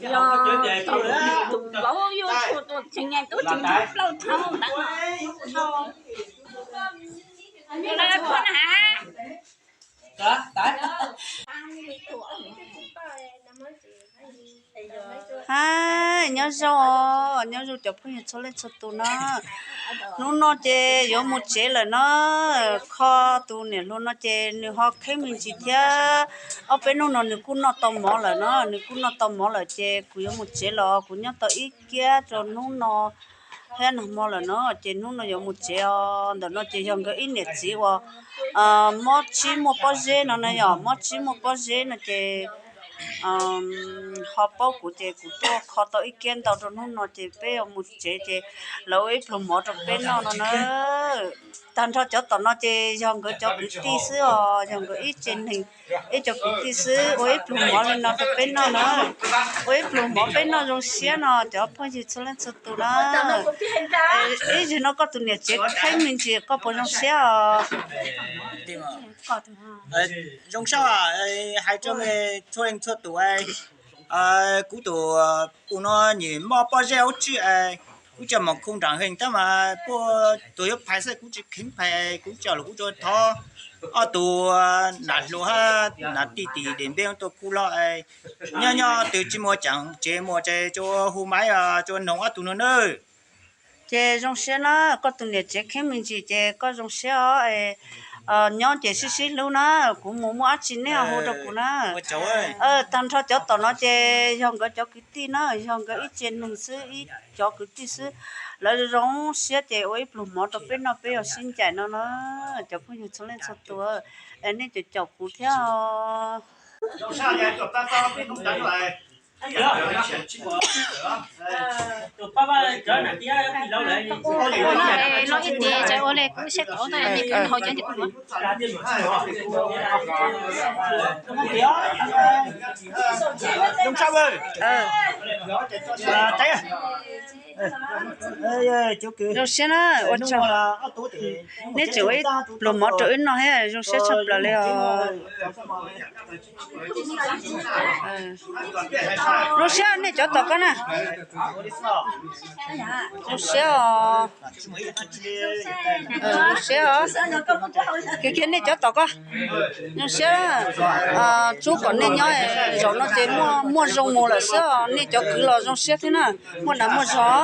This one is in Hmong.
Yog tus vauv yuav tshuaj tus tseem nyem tub tseem plaub dhau ntawd no. Hais nyob zoo, nyob zoo cov phooj ywg txhua leej txhua tus na. Hnub no ces yuav mus tsev lawm na. Kho tus niam hluas no ces nws ho kheeb me ntsis thiab. Ob peb hnub no nws kuj noj tau mov lawm na, nws kuj noj tau mov lawm ces kuv yuav mus tsev los kuv nyob tau ib kiab rau hnub no thiab nag hmo lawm no ces hnub no yuav mus tsev os. Ntawm no ces yog nkawd ib niam txiv uas mob tsis muaj pob zeb no na, yog mob tsis muaj pob zeb no ces ho paub kuv ces kuv tuaj kho tau ib kiab ntau rau hnub no ces peb yuav mus tsev ces lawv ua ib pluag mov rau peb noj no na. Tag nrho cov tom no ces yog nkawd cov kwv tij xwb os, yog nkawd ib tsev neeg, ib cov kwv tij xwb ua ib pluag mov li no rau peb noj na. Ua ib pluag mov peb noj zoo siab no cov phooj ywg txhua leej txhua tus na. Ib zaug no koj tus niam tsev kheeb me ntsis koj puas zoo siab os? Zoo siab, hais rau txhua leej txhua tus, kuv tus tus no nws mob pob zeb ub tsi, kuv coj mus khu nram heej tab mas puag tus yuav phais xwb kuv tsis kheev phais, kuv coj los kuv tsuas thov ob tug nam hluas hab nam tij tim Des Npeb tuaj kuv los, nyob nyob twg tsis muaj caam tsev muaj tsev tsuas hu maiv tsuas noog ob tug no nawb. Ces zoo siab na, koj tus niam tsev kheeb me ntsis ces koj zoo siab os. Nyob ces sib sib hlub na, kuv mus muaj dab tsi neb ho hu rau kuv na. Tag nrho cov tom no ces yog nkawd cov kwv tij na, yog nkawd ib tsev neeg xwb, ib cov kwv tij xwb. Lawv zoo siab ces ua ib pluag mov rau peb noj peb yuav sib ncaim no na. Cov phooj ywg txhua leej txhua tus, nej caum caum kuv thiab os. Los ib tiam ua li kuv siab tau, tab yog nej hau cov ces kuv zoo siab na, ua tsaug. Nej tseem ua ib pluag mov rau wb noj thiab zoo siab tshaj plaws li os. Zoo siab nej cov tom koj na. Zoo siab os. Zoo siab os. Kiag kiag nej cov tom koj. Zoo siab. Tsub kom nej nyob, zaum no ces muaj zoo mus lawm xwb os, nej cov kwv los zoo siab thiab na, muaj dag muaj zog.